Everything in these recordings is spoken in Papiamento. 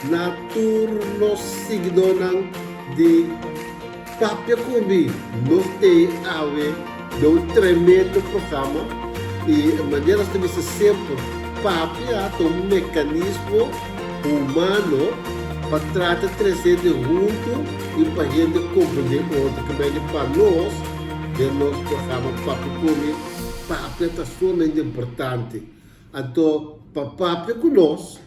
na tur nos siguidónan di Papia Ku Mi. Nos tei awe den un tremendo programa i manera nos ta bisa semper, papia ta un mekanismo humano pa trata trese hende huntu i pa hende komprendé otro. Ke mende pa nos den nos programa Papia Ku Mi, papia ta sumamente importante. Anto pa papia ku nos,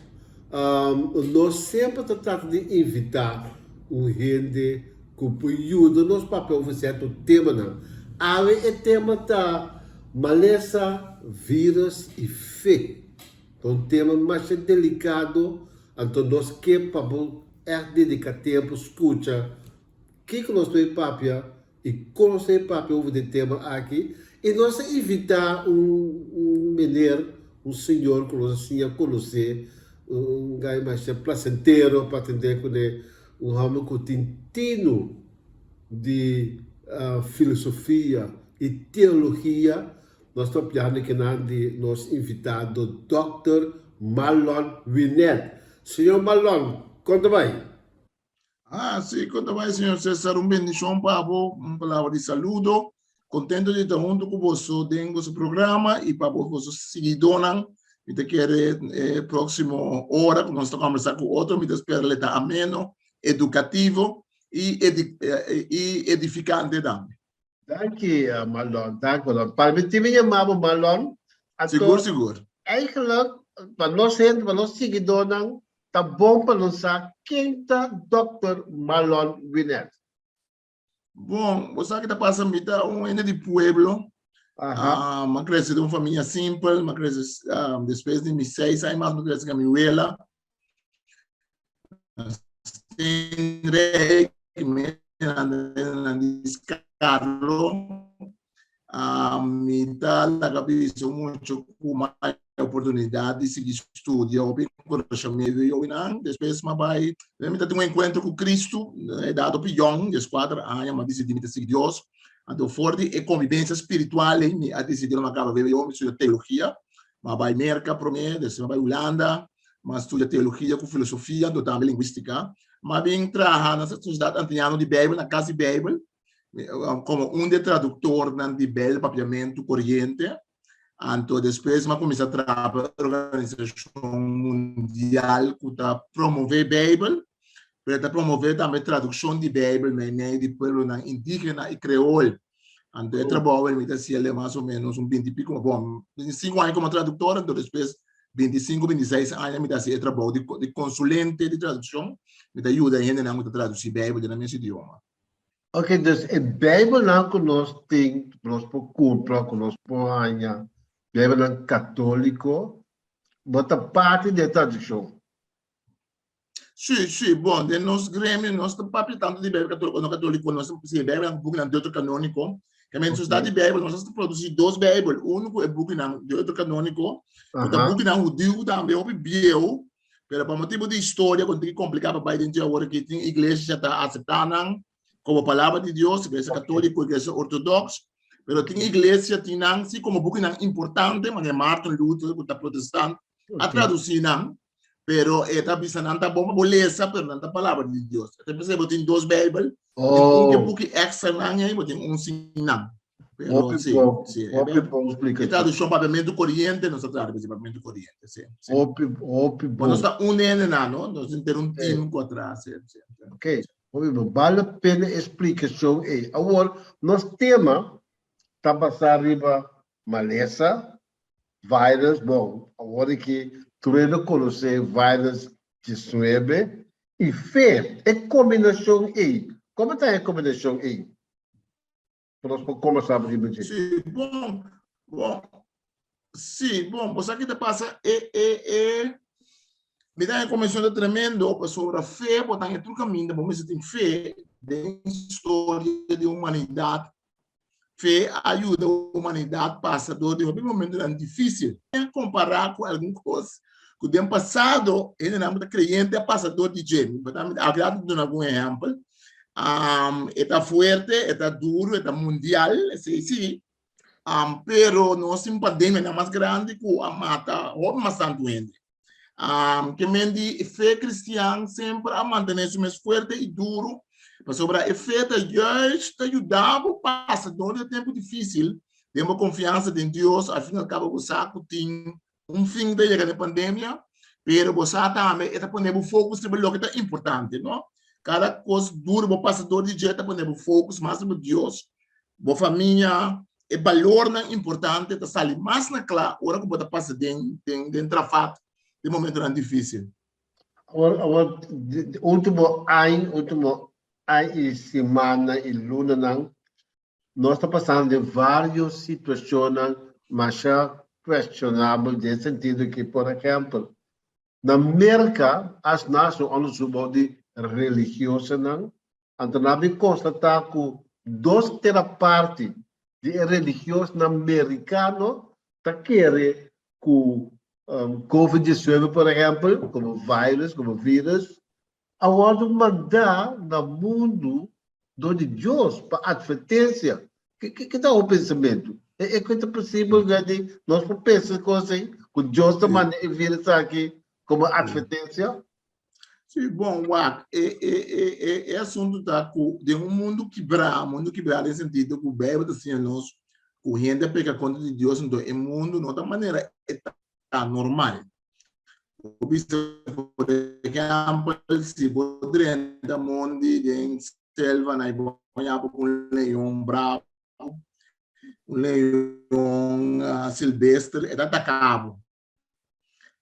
nos semper ta trata di invitá un hende ku por yuda nos papia over sierto temanan. Awe e tema ta malesa, vírus i fe. Ta un tema masha delikado, anto nos ke pa bo ègt dediká tempu skucha kiko nos ta bai papia I kon nos ta e papia over di tema aki i nos a invita un un meneer, un señor ku nos a siña konosé, un guy masha placentero pa atendé kuné, un hòmber ku tin tinu di filosofia i teologia. Nos ta papiando kinan di nos invitado Dòkter Marlon Winet. Señor Marlon, kon ta bai? Ah, sí, con ta bai, señor César, un bendición pa bo, un palabra di saludo. Contento di ta hunto cu boso den boso programa y pa bo boso siguidónan. Mi ta kere eh, próximo hora cu nos ta conversa cu otro, mi ta spera le ta ameno, educativo y, edi, eh, y edificante tambe. Danki, Marlon. Danki, Marlon. Permití mi yama bo Marlon. Anto, Sigur, sigur. Eigenlijk, pa nos hende, pa nos siguidónan, ta bon pa nos sa ken ta Dòkter Marlon Winet. Bon, bo sa ki ta pasa, mi ta un hende di pueblo. Aha. Ah, m'a krese den un famia simpel, m'a krese ah, despues di mi seis aña mas m'a krese ku mi wela. Steenrijk, nan di Carlo, mi ta laga bisa mucho ku mai oportunidad di sigui studia hopi enkurashamentu di yobinan. Despues m'a bai, mi ta tin un enkuentro ku Kristu, edad hopi yòn, dieskuater aña, m'a disidí mi ta sigui Dios. Anto for di e konvivensia spiritual ei mi a disidí lo m'a kaba bebe yo, mi studia teologia, m'a bai Merka promé, despues m'a bai Hulanda, M'a studia teologia ku filosofia, anto tambe lingwistika. M'a bin traha na Sosiedat Antiano di Beibel, na Kas di Beibel, komo un di e traduktornan di Beibel Papiamentu Koriente. Anto despues m'a kuminsá traha pa e organisashon mundial ku ta promové Beibel, pero e ta promové tambe tradukshon di Beibel meimei di pueblonan indígena i kreol. Anto e trabou mi ta hasiel de mas o menos un binti pico, bon, 25 aña como traductor, anto despues 25, 26 aña mi ta hasi e trabou di, di consulente di traduccion, mi ta yuda e hendenan ku ta traduci Bijbel den nan mes idioma. Ok, dus e Bijbelnan ku nos tin, ku nos por kumpra, ku nos por haña, Bijbelnan katóliko, bo ta parti di e traduccion. Sí, sí, bon, den nos gremio nos ta papia tanto di Bijbel katóliko no katóliko, nos ta sí, Bijbel bukinan deuterokanóniko. Ke men Sociedad di Bijbel nos ta produsí dos Bijbel, unu ku e bukinan deuterokanóniko, ku ta bukinan hudiu tambe hopi bieu, pero pa motibu di historia ku tin ki kompliká pa bai den dje awor aki, tin iglesia ta aseptá nan komo palabra di Dios, iglesia katóliko, iglesia ortodoks, pero tin iglesia tin nan sí komo bukinan importante, manera Martin Luther ku ta protestant a tradusí nan. Pero e ta bisa nan ta bon pa bo lesa, pero nan ta palabra di Dios. E ta bisa bo tin dos Bijbel, bo tin un ke buki extra nan ei, bo tin un sin nan. Pero Hopi sí, bon, sí, e hopi be- bon e splikashon. traduccion papiamentu coriente, nos ta trata di papiamentu coriente, sí, sí. Hopi, hopi Bo nos bon. ta un hende nan, no? Nos tin ter un Sí. team ku atras, sí, sí, sí. Ok, hopi bon. Bale pena e splikashon ei. Awor, nos tema ta basá riba malesa, Virus, bon, awor aki tur hende konosé virus 19 i fe, e kombinashon ei, komo ta e kombinashon ei? Pa nos por kombersá riba dje. Sí, bon, bon, sí, bon, bo sa ki ta pasa, e, e, e, mi ta e kombinashon ta tremendo, pasobra fe, bo ta den tur kaminda, bo mester tin fe den historia di humanidat Fe a yuda humanidat pasa dor di hopi momentonan difísil. Kompará ku algun kos ku den pasado hendenan ku ta kreyente a pasa dor di dje. Mi a duna algun ehèmpel. E ta fuerte, e ta duru, e ta mundial, esei sí. Pero nos tin pandemianan mas grandi ku a mata hopi mas tantu hende. Um, ke men di fe kristian semper a mantené su mes fuerte i duru, pasobra e fe ta juist ta yuda bo pasa dor di e tempu difísil, den bo konfiansa den Dios, al fin al kabo bo sa ku tin un fin ta yega den pandemia, pero bo sa tambe e ta pone bo focus riba loke ta importante, no? Kada kos duru bo pasa dor di dje ta pone bo focus mas riba Dios, bo famia, e balornan importante ta sali mas na kla ora ku bo ta pasa den den den trafat, den momentonan difisil. Awor, awor, ultimo aña, ultimo aña i simannan i lunanan, Nos ta pasando den varios situacionnan masha cuestionabel den sentido ki, por ehempel, na Merca as naci un onderzoek bou di religiosonan, anto nan a bin constata cu dos tera parti di e religiosonan mericano ta kere cu Covid 19, por ehempel, como virus, como virus, a wòrdu mandá na mundu dor di Dios pa atvertensia. Ki ta bo pensamentu? E ku ta posibel di nos por pensa kos ei, ku Dios ta manda e virus aki komo atvertensia? Sí, bon, wak, e, e, e, e, e asuntu ta ku den un mundu kibrá, mundu kibrá den sentido ku Beibel ta siña nos ku hende a peka kontra di Dios, enton e mundu no ta manera e ta normal. Bo bisa, por ehèmpel, si bo drenta mondi den selva na i bo haña bo ku un leon brabu, un leon silvestre, e ta ataka bo.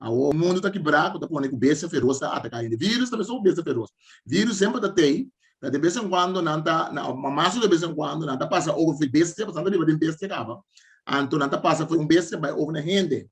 Awor, mundu ta kibrá ku ta pone ku bestia feros ta ataka hende. Virus ta mesun bestia feros. Virus semper ta tei, ta de bes en kuando nan ta, mas de bes en kuando nan ta pasa over for bestia, pasobra nan ta biba den bestia kaba. Anto nan ta pasa for un bestia bai over na hende.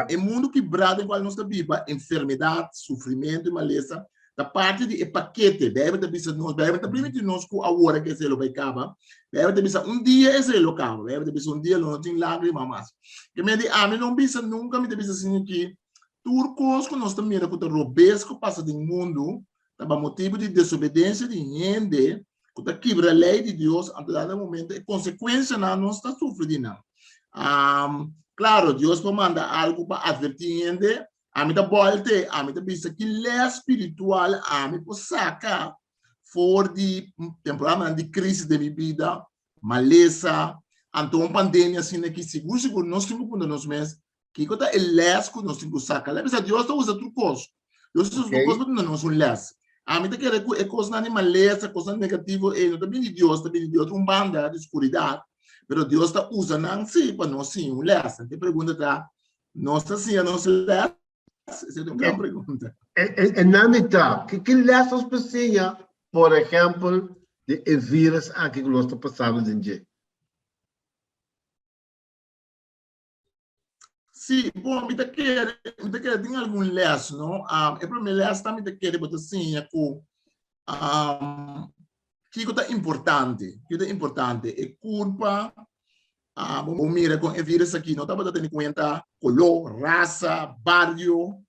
E mundu kibrá den kual nos ta biba, enfermedat, sufrimentu i malesa ta parti di e pakete. Beibel ta bisa nos, Beibel ta primiti nos ku awor ku esei lo bai kaba. Beibel ta bisa un dia esei lo kaba. Beibel ta bisa un dia lo no tin lágrima mas. Ke mende ami no bisa nunka, mi ta bisa asina ki tur kos ku nos ta mira ku ta robes ku pasa den mundu ta pa motibu di desobedensia di hende ku ta kibra lei di Dios, anto dado momento e konsekuensianan nos ta sufri di nan. Klaro, Dios por manda algu pa atvertí hende, ami ta bòlte, ami ta bisa ki lès spiritual ami por saka for di temporadanan di krísis den mi bida, malesa, anto un pandemia asina ki sigur sigur nos tin ku puntra nos mes Kiko ta e lès ku nos tin ku saka? Lei bisa Dios ta usa tur kos. Dios ta usa tur kos pa duna nos un lès. Ami ta kere ku e kosnan di malesa, kosnan negativo ei no ta bini di Dios, ta bini di otro un banda di skuridat. Pero Dios ta usa nan sí pa nos siña un lès. E pregunta ta, nos ta siña nos lès? Esei ta un gran pregunta. E nan di ta, ki lès nos por siña, por ehèmpel, di e vírus aki ku nos ta pasando den dje? Sí, bon, mi ta kere, mi ta kere tin algun les, no? Um, e promé les ta mi ta kere bo ta siña ku um, kiko ta importante, kiko ta importante. E kurpa, ah, bo mira kon e virus aki no tabata tene kuenta koló, rasa, bario,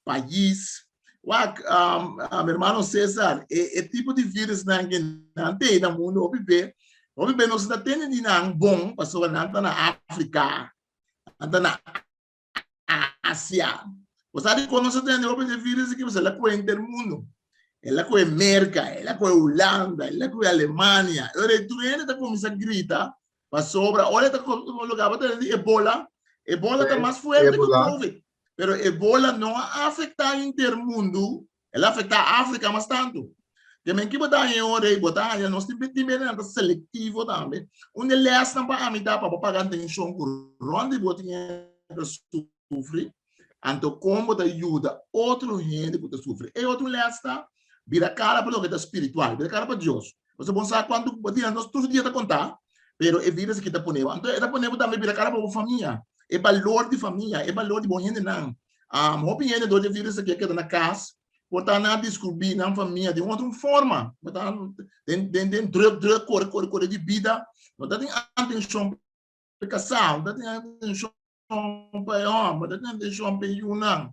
pais. Wak, um, um, hermano Cesar, e, e tipo di virusnan ke nan te na mundo hopi be, hopi be nos ta tene di nan bon, pasobra nan ta na Afrika, nan ta na Asia. Bo sa di kon nos a tende hopi di virus aki, pasobra el a kohe henter mundo. El a kohe Merka, el a kohe Hulanda, el a kohe Alemania. E ora ei tur hende ta kuminsá grita, pasobra ora e ta loke abo ta tende di Ebola, Ebola ta mas fuerte ku Covid. Pero Ebola no a afektá henter mundu, el a afektá Afrika mas tantu. Te men ki bo ta haña e ora ei, bo ta haña nos tin tin bende nan ta selektivo tambe. Un di e lèsnan pa ami ta pa bo paga atenshon ku rònt di bo tin hende ta sufri, anto kon bo ta yuda otro hende ku ta sufri. E otro lès ta bira kara pa loke ta spiritual, bira kara pa Dios. Pasobra bo sa kuantu bo dia nos tur dia ta kontá, pero e virus aki ta pone bo. Anto e ta pone bo tambe bira kara pa bo famia, e balor di famia, e balor di bo hendenan. Hopi hende dor di e virus aki a keda na kas, por ta nan a diskubrí nan famia den otro forma. Bo ta den den den druk druk kore kore kore di bida, no ta tin atenshon pa e kasá, no ta tin atenshon pa e hòmber, no ta tin atenshon pa e yunan,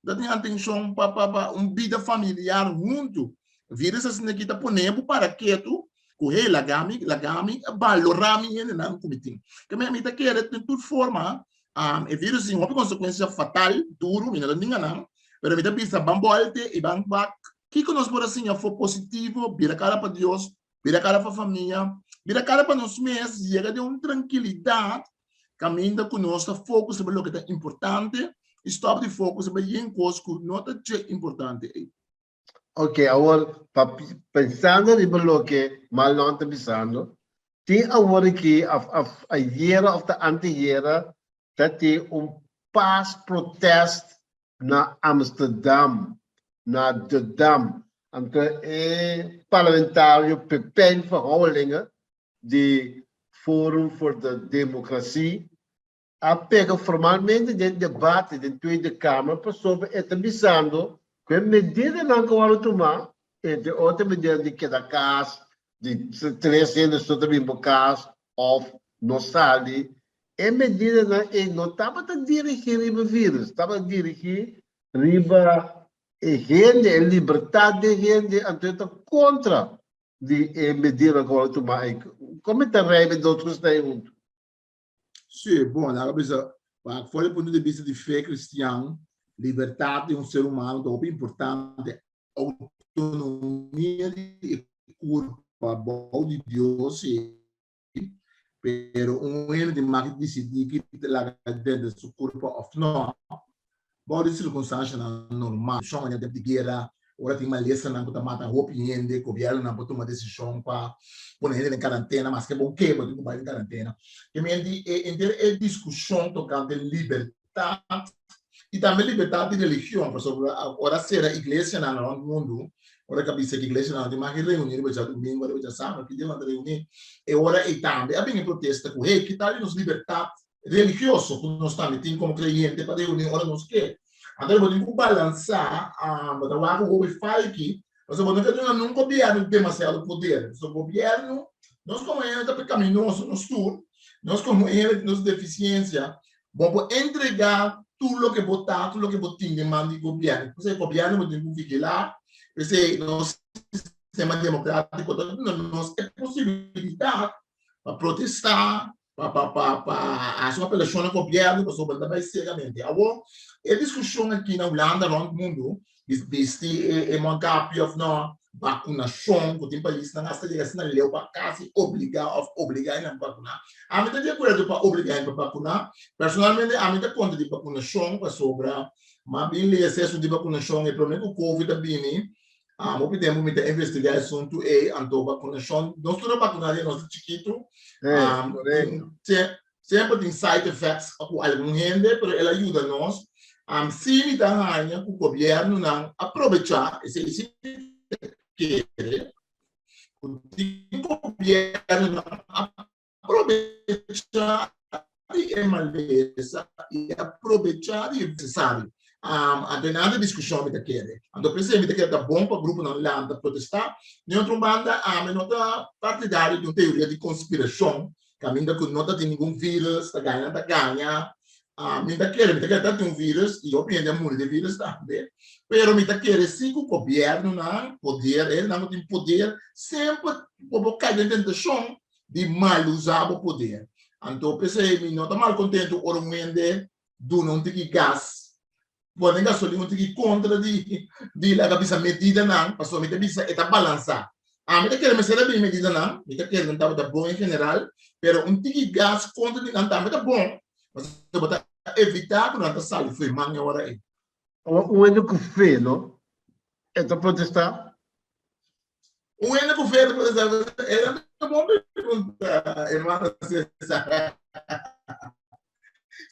no ta tin atenshon pa pa pa un bida familiar huntu. Virus asina aki ta pone bo para ketu ku hey laga mi laga mi balorá mi hendenan ku mi tin. Ke mi ta kere den tur forma e virus tin hopi konsekuensia fatal, duru, mi no ta ninga nan. Pero mi ta bisa ban bolte i ban wak kiko nos por a siña for positivo, bira kara pa Dios, bira kara pa famia, bira kara pa nos mes, yega den un trankilidat kaminda ku nos ta focus riba loke ta importante i stòp di focus riba yen kos ku no ta dje importante ei. Ok, awor pa pensando riba loke Marlon ta bisando, tin awor aki of of ayera of ta anteyera ta tin un pas protest na Amsterdam, na De Dam. Anto e parlamentario Pepijn van Houwelingen di Forum voor de Democratie a pega formalmente den debate den Tweede Kamer pasobra e ta bisando ku e medidanan ku a wòrdu tumá, entre otro e medidanan di keda kas, di tres hende so ta bin bo kas òf no sali, e medidanan ei no tabata dirigí riba e vírùs, tabata dirigí riba e hende, e libertat di e hende, anto e ta kontra di e medidanan ku a wòrdu tumá ei. Kon mi ta rei mi dos kos ta ei huntu? Sí, bon, laga bisa, pa for di punto di bista di fe cristian, libertad di un ser humano ta hopi importante. Autonomia di e curpa bou di Dios, sí, pero un hende tin mag di disidí ki ta laga denter su curpa of no. Bou di sirkunstansianan normal, shon den tempu di guera, ora tin malesanan ku ta mata hopi hende, gobièrnunan por tuma desishon pa pone hende den karantena, maske bo ke, bo tin ku bai den karantena. Ke men di e henter e diskushon tokante libertat i tambe libertat di religion, pasobra ora sera iglesianan rònt mundu, ora ku a bisa ku iglesianan no tin mag di reuní riba djadumingu, riba djasabra, ki dia nan ta reuní? E ora ei tambe a bini e protesta ku, hey, ki tal di nos libertat religioso ku nos tambe tin komo kreyente pa reuní ora nos ke. Anto bo tin ku balansá, bo ta wak ku hopi falki, pasobra bo no ke duna nun gobièrnu demasiado poder. Pasobra gobièrnu, nos komo hende ta pekaminoso, nos tur, nos komo hende tin nos defisiensia, bo por entregá tur loke bo ta, tur loke bo tin den man di gobièrnu. P'esei gobièrnu bo tin ku vigilá, p'esei nos sistema demokrátiko ta duna nos e posibilidat pa protestá, pa pa pa pa hasi un apelashon na gobièrnu pasobra ta bai siegamente. Awor e diskushon aki na Hulanda rònt mundu di bisti e e mondkapje òf no, bakunashon ku tin paisnan asta yega asina leu pa kasi obligá òf obligá hende pa bakuná. Ami ta di akuerdo pa obligá hende pa bakuná. Personalmente ami ta kontra di bakunashon pasobra m'a bin lesa esun di bakunashon e promé ku covid a bini. Hopi tempu mi ta investigá e asuntu ei, anto bakunashon, nos tur a bakuná di nos ta chikitu. Semper tin side effects ku algun hende, pero el a yuda nos. Sí mi ta haña ku gobièrnunan a probechá, esei sí mi ta kere, ku tin gobièrnunan a Aprovechá di e malesa i aprovechá di e nesesario. Anto e nan diskushon mi ta kere. Anto p'esei mi ta kere ta bon pa gruponan lanta protestá. Di otro banda ami no ta partidario di un teoria di konspirashon kaminda ku no ta tin ningun virus, ta gaña nan ta gaña. Mi ta kere, mi ta kere ta tin un virus i hopi hende a muri di e virus tambe. Pero mi ta kere si ku gobièrnunan, poder, hendenan ku tin poder semper bo por kai den tentashon di malusa bo poder. Anto p'esei mi no ta mal kontentu ora un hende duna un tiki gas, pone gasolin un tiki kontra di di laga bisa medidanan, pasobra mi ta bisa e ta balansá. Ami ta kere mester a bini medidanan, mi ta kere nan tabata bon en general, pero un tiki gas kontra di nan tambe ta bon, pasobra bo ta evitá ku nan ta sali fo'i man e ora ei. Ora un hende ku fe, no, e ta protestá. Un hende ku fe ta protestá. E ta bon pregunta, hermano Cesar.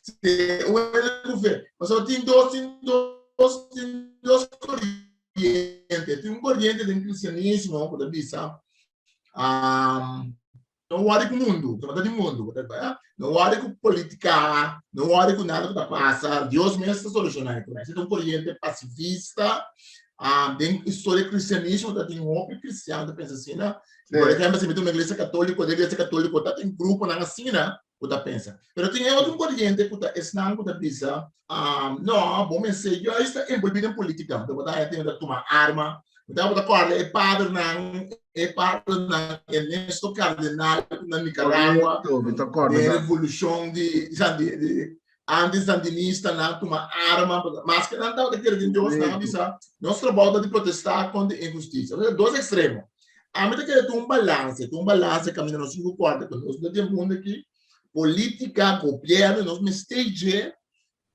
Sí, un hende ku fe. Pasobra tin dos, tin dos, tin dos koriente. Tin un koriente den kristianismo ku ta bisa, um, No wòri ku mundu, bo ta di mundu, bo ta no wòri ku politika, no wòri ku nada ku ta pasa, Dios mes ta solushoná e problema. Esei ta un koriente pasifista. Den historia kristianismo ta tin hopi kristian ta pensa asina. Por ehempel, si mi ta un iglesia katoliko, den iglesia katoliko ta tin gruponan asina ku ta pensa. Pero tin e otro koriente ku ta esnan ku ta bisa, no, bo mester juist ta envolví den politika. Bo ta haña tin ta tuma arma, bo ta kòrda e padernan, e padernan Ernesto Cardenal na Nicaragua, den revolushon di, di, di. Anti-sandinistanan a tuma arma, maske nan tabata kere den Dios, nan a bisa, nos trabou ta di protestá kontra inhustisia. Osea, dos ekstremo. Ami ta kere tin un balanse, tin un balanse kaminda nos tin ku kòrda ku nos no den mundu aki, polítika, gobièrnu, nos mester dje,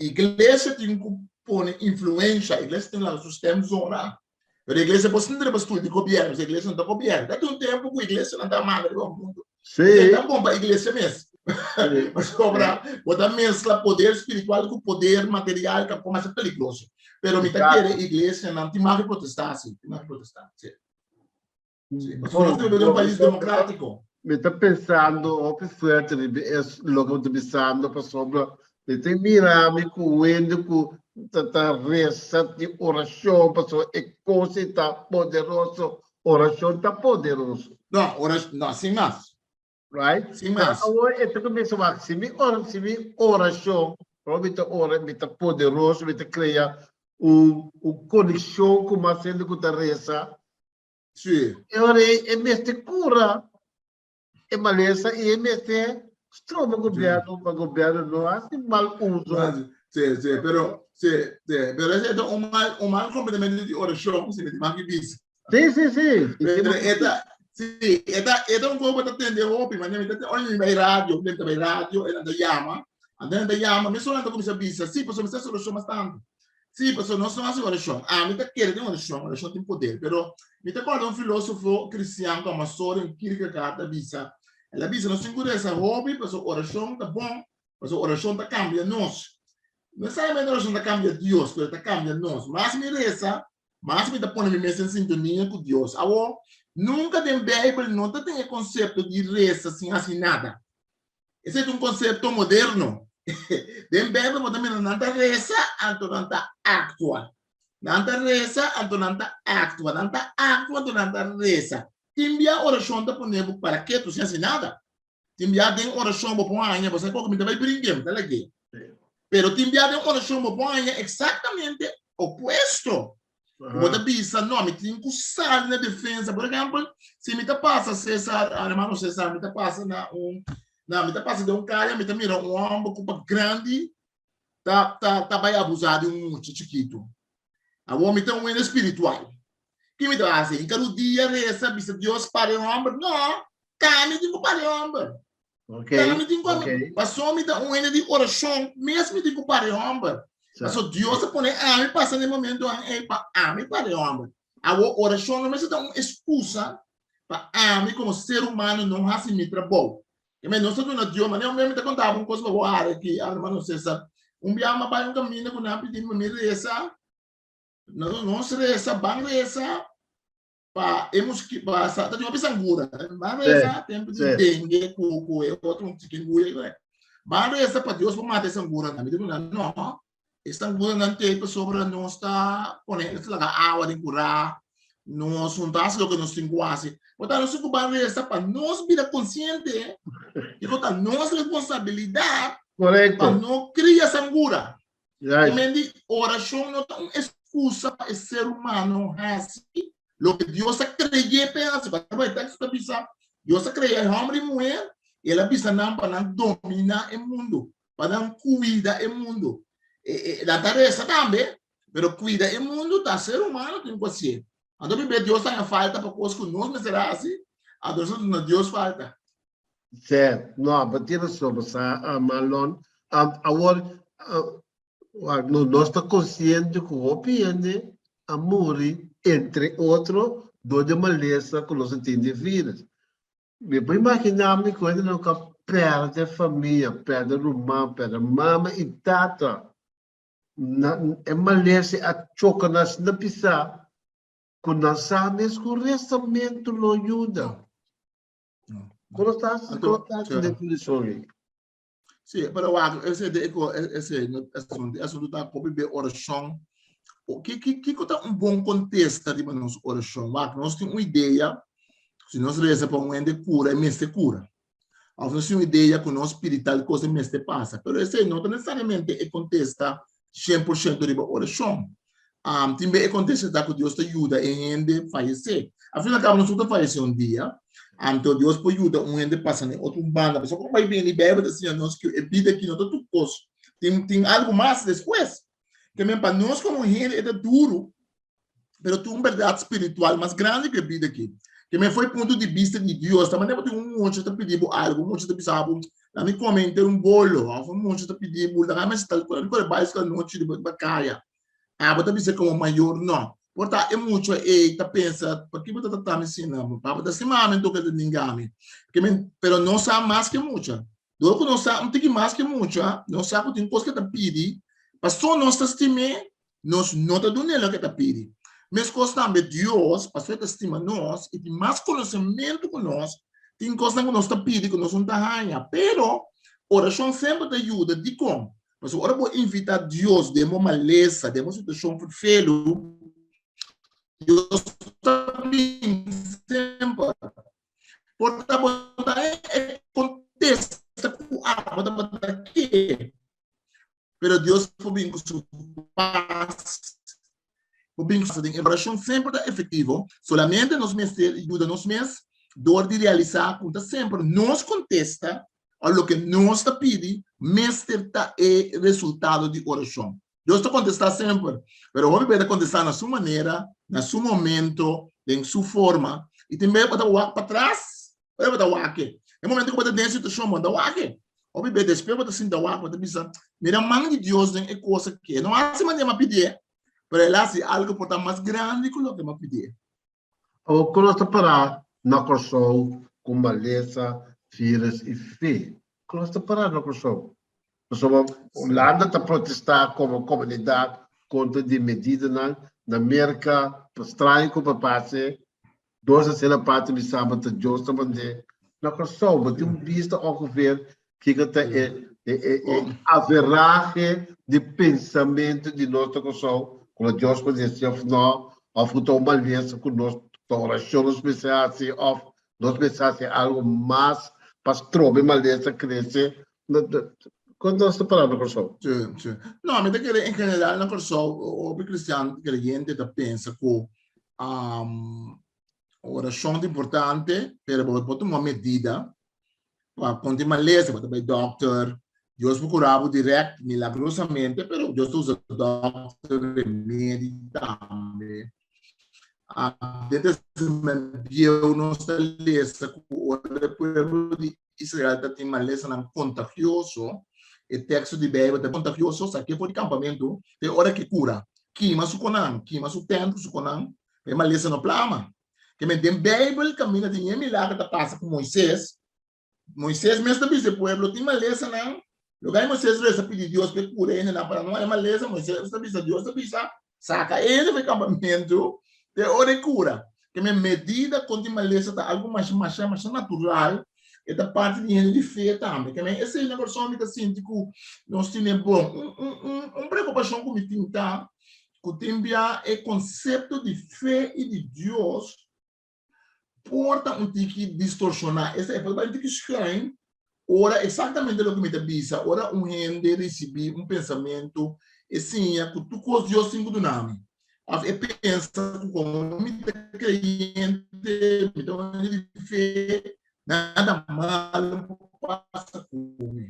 iglesia tin ku pone influensha, iglesia tin ku laga su stèm zona. Pero iglesia por sinta riba stoel di gobièrnu, pasobra iglesia no ta gobièrnu. Ta tin un tempu ku iglesianan ta manda riba mundu. Sí. Ta bon pa iglesia mes. Pasobra bo ta mezcla poder spiritual ku poder material, ta por mester peligroso. Pero mi ta kere iglesianan tin mag di protestá, sí, tin mag di protestá, sí. Sí, pasobra nos ta biba den un pais democrático. Mi ta pensando hopi fuerte riba es loke bo ta bisando pasobra mi ta mira mi ku wende ku ta ta resa di orashon pasobra e kos ei ta poderoso, orashon ta poderoso. No, orashon, no, sin mas. Right? Sin mas. Pero awor e ta kuminsa wak, si mi ora, si mi orashon, ora mi ta ora, mi ta poderoso, mi ta krea un un konekshon ku mas hende ku ta resa. Sí. E ora ei e mester kura e malesa i e mester stroba gobierno pa gobierno no hasi mal uso. Sí, sí, pero, sí, sí, pero ese ta un mal, un mal completamente di orashon, si mi tin mag di bisa. Sí, sí, sí. Pero e ta, sí, e ta, e ta un kos ku ta tende hopi, manera mi ta, ora mi bai radio, mi ta bai radio, e nan ta yama, anto nan ta yama, mi sola nan ta kuminsá bisa, sí, pasobra mi sa hasi orashon bastante. Sí, pasobra nos no hasi orashon. Ami ta kere den orashon, orashon tin poder, pero mi ta kòrda un filósofo kristian ku a Soren Kierkegaard a bisa, el a bisa nos tin ku resa hopi pasobra orashon ta bon, pasobra orashon ta kambia nos. No nesesariamente orashon ta kambia Dios, pero e ta kambia nos. Mas mi resa, mas mi ta pone mi mes en sintonia ku Dios. Awor, nunka den Beibel no ta tin e konsepto di resa sin hasi nada. Esei ta un konsepto moderno. Den Beibel bo ta mira nan ta resa anto nan ta aktua. Nan ta resa anto nan ta aktua. Nan ta aktua anto nan ta resa. Tin bia orashon ta pone bo para ketu sin hasi nada. Tin bia den orashon bo por haña, bo sa kiko mi ta bai brinke, mi ta lag'é. Pero tin bia den orashon bo por haña eksaktamente opuesto. Bo ta bisa, no, mi tin ku sali na defensa. Por ehèmpel, si mi ta pasa Cesar, hermano Cesar, mi ta pasa na un, na, mi ta pasa den un kaya, mi ta mira un hòmber ku pa grandi ta, ta, ta bai abusá di un mucha chikitu. Awor mi ta un hende spiritual. Ki mi ta hasi? Hinka rudia, resa, bisa Dios para e hòmber? No, ta mi tin ku para e hòmber. Ok, Ta mi tin ku ok. Paso mi ta un hende di orashon, mes mi tin ku para e hòmber. Paso Dios a pone ami pasa den momentonan ei pa ami para e hòmber. Awor orashon no mester ta un eskusa pa ami komo ser humano no hasi mi trabou. I men nos ta duna Dios, manera un bia mi ta konta bo un kos pa bo hari aki, hermano Cesar. Un bia mi a bai un kaminda ku nan a pidi mi pa mi resa. Nos resa, ban resa pa e mosquito, pa sa, ta tin hopi sangura. Ban resa tempo di dengue ku ku e otro chikungunya. Ban resa pa Dios por mata e sangura nan. Mi di nan, no, e sangura nan te pasobra nos ta pone, nos ta laga awa den kurá, nos no ta hasi loke nos tin ku hasi. Por tanto, nos tin ku ban resa pa nos bira konsiente di ku ta nos responsabilidat pa no kria sangura. Juist. Men di orashon no ta un excusa pa e ser humano hasi loke Dios a krey'é p'e hasi. Pasobra e teksto ta bisa, Dios a krea e hòmber i muher, i el a bisa nan pa nan dominá e mundu, pa nan kuida e mundu. E, e, nan ta resa tambe, pero kuida e mundu ta ser humano tin ku hasié. Anto primer Dios ta haña falta pa kos ku nos mester hasi, anto nos ta duna Dios falta. Sè, no, bo tin rason, bo sa, Marlon. Awor, no, nos ta konsiente ku hopi hende a muri, entre otro, dor di e malesa ku nos a tin di virus. Mi por imaginá mi ku hende lo ka pèrdè famia, pèrdè ruman, pèrdè mama i tata. Na, e malesa a choka nan asina pisá ku nan sa mes ku resamentu lo yuda. Kono ta Anto, kono ta sí. definishon ei? Sí, pero wak, ese de eko, ese no asunto, asunto ta kopi be orashon. O ki ki kiko ta un bon kontesta riba nos orashon? Wak, nos tin un idea, si nos resa pa un hende kura, e mester kura. Of nos tin un idea ku nos pidi tal kos, e mester pasa. Pero esei no ta nesesariamente e kontesta 100% riba orashon. Tin be e kontesta ta ku Dios ta yuda e hende fayesé. Al fin al kabo nos tur ta fayesé un dia, anto Dios por yuda un hende pasa na e otro banda. Pasobra kon bai bini Beibel ta siña nos ku e bida aki no ta tur kos. Tin tin algu mas despues. Ke men pa nos komo hende e ta duru, pero tin un bèrdat spiritual mas grandi ku e bida aki. Ke men for e punto di bista di Dios, ta manera bo tin un mucha ta pidi bo algu, un mucha ta bisa bo, laga mi kome henter un bolo, òf un mucha ta pidi bo, laga mi hasi tal kos, laga mi kore baiskla anochi riba kaya. Abo ta bisa komo mayor no. Por ta e mucha ei ta pensa, Pakiko bo ta trata mi asina? Mi papa ta stima mi, anto ke ta ninga mi. Ke men, pero nos sa mas ke mucha. Dor ku nos sa un tiki mas ke mucha, nos sa ku tin kos ke ta pidi, paso nos ta stim'é, nos no ta dun'é loke e ta pidi. Meskos tambe Dios, paso e ta stima nos i tin mas konosementu ku nos, tin kosnan ku nos ta pidi ku nos no ta haña. Pero, orashon semper ta yuda. Dikon? Pasobra ora bo invitá Dios den bo malesa, den bo situashon ferfelu, Dios ta bin semper. Por ta bo ta e kontesta ku abo tabata ke, pero Dios por bin ku su pas, por bin ku su den orashon semper ta efektivo, solamente nos mester yuda nos mes dor di realisá ku ta semper nos kontesta o loke nos ta pidi mester ta e resultado di orashon. Dios ta kontestá semper, pero hopi bes ta kontestá na su manera, na su momento, den su forma, i tin bes bo ta wak patras, ora bo ta wak e. E momento ku bo ta den e situashon, bo no ta wak e. Hopi bes despues bo ta sinta wak, bo ta bisa, Mira man di Dios den e kos aki. E no hasi manera mi a pidié, pero el a hasi algu por ta mas grandi ku loke mi a pidié. Awor kon nos ta pará na Kòrsou ku malesa, vírus i fe? Kon nos ta pará na Kòrsou? Pasobra Hulanda ta protestá komo komunidat kontra di medidanan na Merka, pa straño ku pa pase, dos asina parti mi sa ta Dios ta mand'é. Na Kòrsou bo tin un bista ongeveer kiko ta e e averahe di pensamentu di nos na Kòrsou ku lo Dios por desi òf nò, òf ku ta un malesa ku nos ta orashon nos mester hasi òf nos mester hasi algu mas pa stroba e malesa krese. Kon nos ta pará na Kòrsou? Sí, sí. No, mi ta kere en general na Kòrsou hopi kristian kreyente ta pensa ku orashon ta importante, pero bo por tuma medida pa kontra e malesa, bo ta bai dòkter, Dios por kura bo dirèkt milagrosamente, pero Dios ta usa dòkter, remedi tambe. Den Testament Bieu nos ta lesa ku ora e pueblo di Israel ta tin malesanan kontagioso, e teksto di Beibel ta kontagioso, sak'é for di kampamentu te ora ke kura. Kima su konan, kima su tènt ku su konan, pa e malesa no plama. Ke men den Beibel kaminda tin e milager ta pasa ku Moises, Moises mes ta bisa e pueblo tin malesanan, loke Moises resa pidi Dios pa e kura e hendenan pa nan no haña malesa, Moises ta bisa Dios ta bisa saka e hende for e kampamentu te ora e kura. Ke men medida kon tin malesa ta algu masha masha masha natural, e ta parti di hende di fe tambe. Ke men esei na kòrsou mi ta sinti ku nos tene bon. Un un un un preokupashon ku mi tin ta ku tin bia e konsepto di fe i di Dios por ta un tiki distorshoná. Esei por bai un tiki schuin ora eksaktamente loke mi ta bisa, ora un hende risibí un pensamentu e siña ku tur kos Dios tin ku duna mi. Òf e pensa ku komo mi ta kreyente, mi ta un hende di fe, nada malu por pasa ku mi.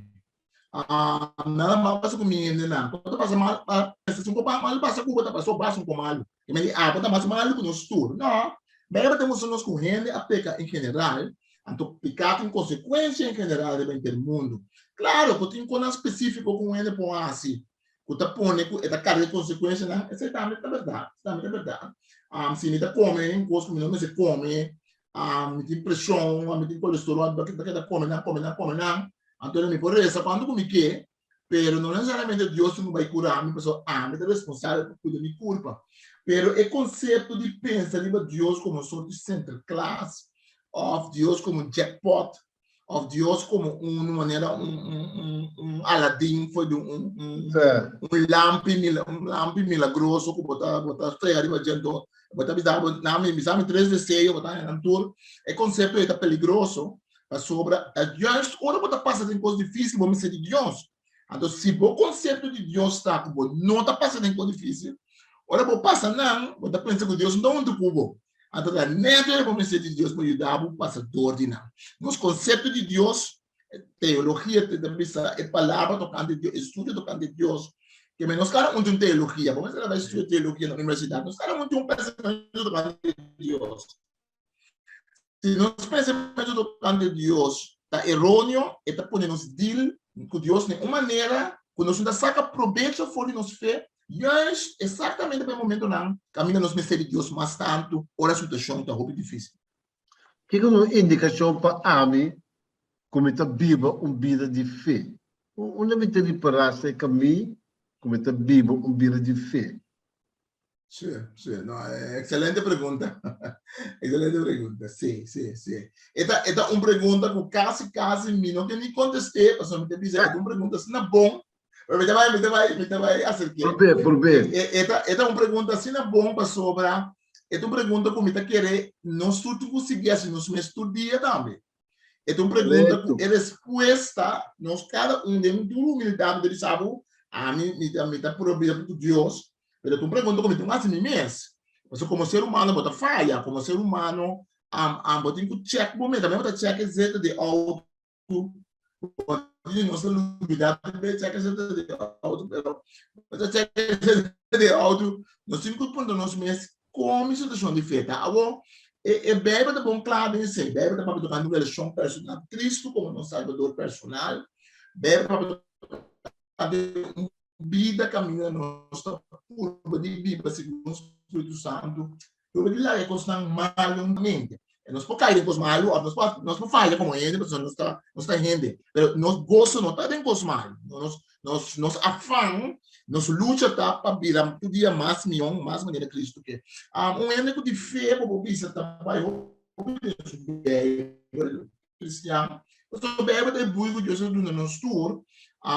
Ah, nada mal pasa ku mi hendenan. Ku ta pasa mal, pa, si un ko mal pasa ku bo, ta pasó bas un ko malu. I men di, ah, bo ta mas malu ku nos tur. No, Beibel ta mustra nos ku hende a peka en general, anto piká tin konsekuensia en general riba henter mundu. Klaro ku tin konan spesífiko ku un hende por hasi ku ta pone ku e ta karga e konsekuensianan, esei tambe ta bèrdat, esei tambe ta bèrdat. Si mi ta kome un kos ku mi no mester kome, mi tin preshon, mi tin kolesterol, mi ta keda kome nan, kome nan, kome nan, anto mi por resa kuantu ku mi ke, pero no nesesariamente Dios tin ku bai kura mi pasobra ami ta responsabel pa kuida mi kurpa. Pero e konsepto di pensa riba Dios komo un sort di Sinterklaas òf Dios komo un jackpot òf Dios komo un manera un un un un Aladin for di un un un lampi un lampi milagroso ku bo ta bo ta frega riba dje anto bo ta bisa bo na mi bisa mi tres deseo bo ta haña nan tur. E konsepto ei ta peligroso pasobra ta juist ora bo ta pasa den kos difísil bo mester di Dios. Anto si bo konsepto di Dios ta ku bo no ta pasa den kos difísil, ora bo pasa nan bo ta pensa ku Dios no ta huntu ku bo. Anto ta nèt ora bo mester di Dios pa yuda bo pasa dor di nan. Nos konsepto di Dios. Teologia ta bisa e palabra tokante Dios, estudio tokante Dios. Ke men nos kada un tin un teologia. Bo mester bai studia teologia na universidat. Nos kada un tin un pensamentu tokante Dios. Si nos pensamentu tokante Dios ta eróneo, e ta pone nos deal ku Dios den un manera ku nos no ta saka probecho for di nos fe, juist eksaktamente pa e momentonan kaminda nos mester di Dios mas tantu ora situashon ta hopi difísil. Kiko ta un indikashon pa ami ku mi ta biba un bida di fe? Unda mi ta ripará serka mi ku mi ta biba un bida di fe? Sí, sí, no, excelente pregunta. Excelente pregunta. Sí, sí, sí. Esta, esta un pregunta ku kasi, kasi mi no ke ni kontesté, pasobra mi te bisa, esta un pregunta asina bon, pero mi te bai, mi te bai, mi te bai aserké. Por be, por be. Esta, esta un pregunta asina bon pasobra esta un pregunta ku mi ta kere nos tur tin ku sigui hasi nos mes tur dia tambe. E ta un pregunta ku e respuesta nos kada un den tur humildad mi ta bisa bo, ami mi ta mi ta purba ku Dios, pero ta un pregunta ku mi tin ku hasi mi mes. Pasobra komo ser humano bo ta faya, komo ser humano bo tin ku chèk bo mes, tambe bo ta chèk e zeta di outo, bo tin nos ta lubida tambe chèk e zeta di outo, pero bo ta chèk e zeta di outo, nos tin ku puntra nos mes Kon mi situashon di fe ta awor? E Beibel ta bon kla den esei. Beibel ta papia tokante un relashon personal ku Kristu komo nos Salbador personal. Beibel ta papia tokante un bida kaminda nos ta purba di biba segun Spiritu Santu. Purba di laga e kosnan malu na mente. Nos por kai den kos malu òf nos por nos por faya komo hende pasobra nos ta nos ta hende. Pero nos goso no ta den kos malu. Nos nos nos afan, nos lucha ta pa bira tur dia mas mihó, mas manera Kristu ke. Un hende ku tin fe bo por bisa ta bai hopi den su Beibel kristian. Pasobra Beibel ta e bui ku Dios a duna nos tur.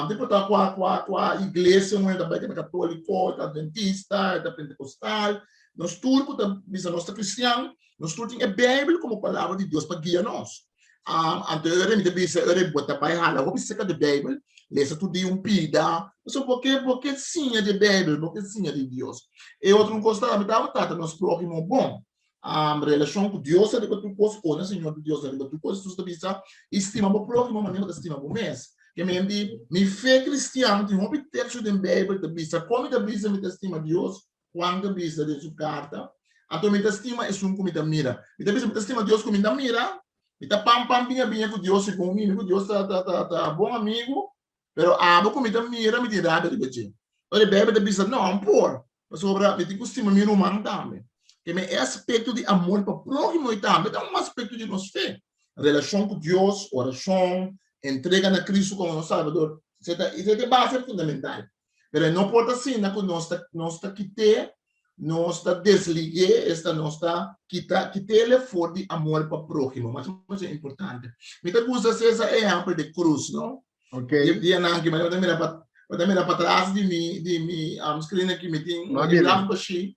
Te por ta kua kua kua iglesia un hende ta bai, ta katoliko, ta adventista, ta pentekostal. Nos tur ku ta bisa nos ta kristian, Nos tur tin e Bijbel como palabra di Dios pa guia nos. Anto ora mi ta bisa, ora bo ta bai hala hopi cerca di Bijbel, lesa tur dia un pida, pasobra bo ke bo ke siña di Bijbel, bo ke siña di Dios. E otro un cos tambe tabata nos próhimo bon. Relacion cu Dios ariba tur cos, pone Señor tu Dios ariba tur cos, Jesus ta bisa, y stima bo próhimo manera bo ta stima bo mes. Ke men di, mi fe cristian tin hopi teksto den Bijbel ta bisa, con mi ta bisa mi ta stima Dios? Juan ta bisa den su karta, Anto mi ta stima esun ku mi ta mira. Mi ta bisa mi ta stima Dios ku mi ta mira, mi ta pam pam biña biña ku Dios segun mi, mi ku Dios ta ta ta ta bon amigu, pero abo ku mi ta mira mi tin rabia riba dje. Ora e Beibel ta bisa, No, no por, pasobra mi tin ku stima mi ruman tambe. Ke men e aspekto di amor pa próhimo ei tambe ta un aspekto di nos fe. Relashon ku Dios, orashon, entrega na Kristu komo nos Salbador, esei ta esei ta e base fundamental. Pero e no por ta asina ku nos ta nos ta kit'é, nos ta desligu'é, esta nos ta kita kit'é for di amor pa próhimo. Masha masha importante. Mi ta gusta Cesar e ehèmpel di krus, no? Ok. Di dianan aki, bo ta mira pa bo ta mira patras di mi di mi screen aki mi tin un gráfiko shi.